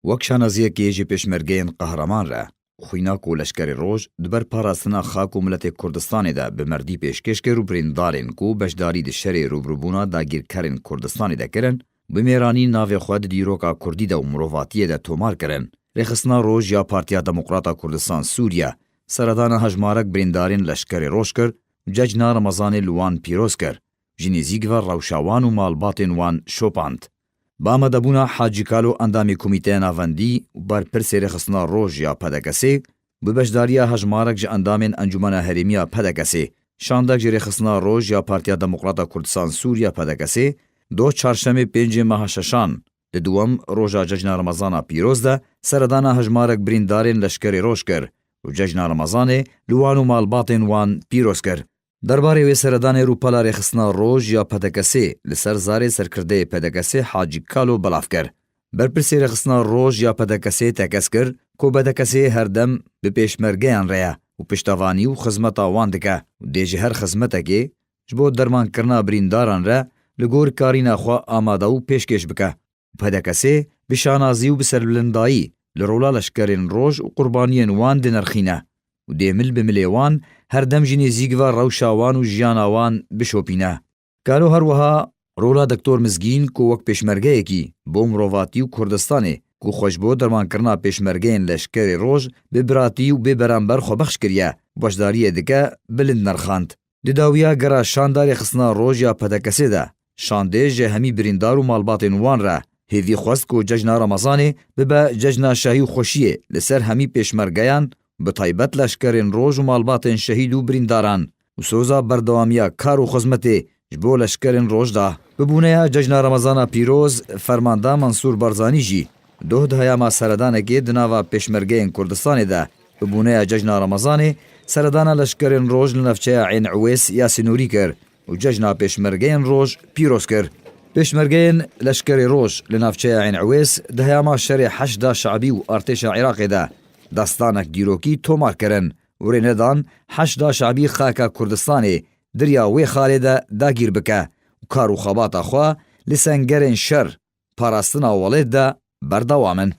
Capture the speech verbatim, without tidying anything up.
Wek şanaziyekê ji pêşmergeyên qehreman re, xwîna ku Leşkerê Roj di ber parastina xak û miletê Kurdistanê de bi merdî pêşkêş kir û birîndarên ku beşdarî di şerê rûbirûbûna dagîrkerên Kurdistanê de kirin, bi mêranî navê xwe di dîroka kurdî de û mirovatiyê de tomar kirin. Rêxistina Roj ya Partiya Demokrata Kurdistan Sûriye seredana hejmarek birîndarên Leşkerê Roj kir û cejna Remezanê li wan pîroz kir. Ji nêzîk ve rewşa wan û malbatên wan şopand. Bi amadebûna Hacî Kalo endamê Komîteya Navendî û berpirsê Rêxistina Roj ya P D K S'ê, bi beşdariya hejmarek ji endamên Encûmena Herêmî ya P D K S'ê, şandek ji Rêxistina Roj ya Partiya Demokrata Kurdistan Sûriye P D K S'ê, doh çarşemê pêncê meha şeşan, di duwem roja Cejna Remezana Pîroz de seredana hejmarek birîndarên Leşkerê Roj kir û Cejna Remezanê li wan û malbatên wan pîroz kir. Derbarê wê seredanê rûpela Rêxistina Roj ya P D K S'ê li ser zarê serkirdeyê P D K S'ê Hacî Kalo belav kir. Berpirsê Rêxistina Roj ya P D K S'ê tekez kir ku P D K S'ê her dem bi pêşmergeyan re ye û piştevanî û xizmeta wan dike û dê ji her xizmetekê ji bo dermankirina birîndaran re li gor karîna xwe amade û pêşkêş bike. P D K S'ê bi şanazî û bi serbilindayî li rola leşkerên Roj û qurbaniyên wan dinirxîne û dê mil bi milê wan her dem jî nêzîk ve rewşa wan û jiyana wan bişopîne. Kalo her wiha rola Doktor Mizgîn ku wek pêşmergeyekî bo mirovatî û Kurdistanê ku xwe ji bo dermankirina pêşmergeyên Leşkerê Roj bi biratî û bê beramber xwebexş kiriye û beşdariyê dike, bilind nirxand. Di dawiya gera şanda Rêxistina Roj ya P D K S'ê de şandê ji hemî birîndar û malbatên wan re hêvî xwest ku Cejna Remezanê bibe cejna şahî û xweşiyê li ser hemî pêşmergeyan, bi taybet leşkerên Roj û malbatên şehîd û birîndaran û soza berdewamiya kar û xizmetê ji bo leşkerên Roj da. Bi bûneya Cejna Remezana Pîroz, Fermanda Mansûr Barzanî jî doh di heyama seredanekê di nava pêşmergeyên Kurdistanê de bi bûneya Cejna Remezanê seredana leşkerên Roj li navçeya Ên Ewês ya sînorî kir û Cejna Pêşmergeyên Roj pîroz kir. Pêşmergeyên Leşkerê Roj li navçeya Ên Ewês di heyama şerê Heşda Şe'bî û artêşa Iraqê de destanek dîrokî tomar kirin û rê nedan Heşda Şe'bî xaka Kurdistanê di riya wê xalê de dagîr bike û kar û xebata xwe li sengerên şer, parastina welêt de berdewam in.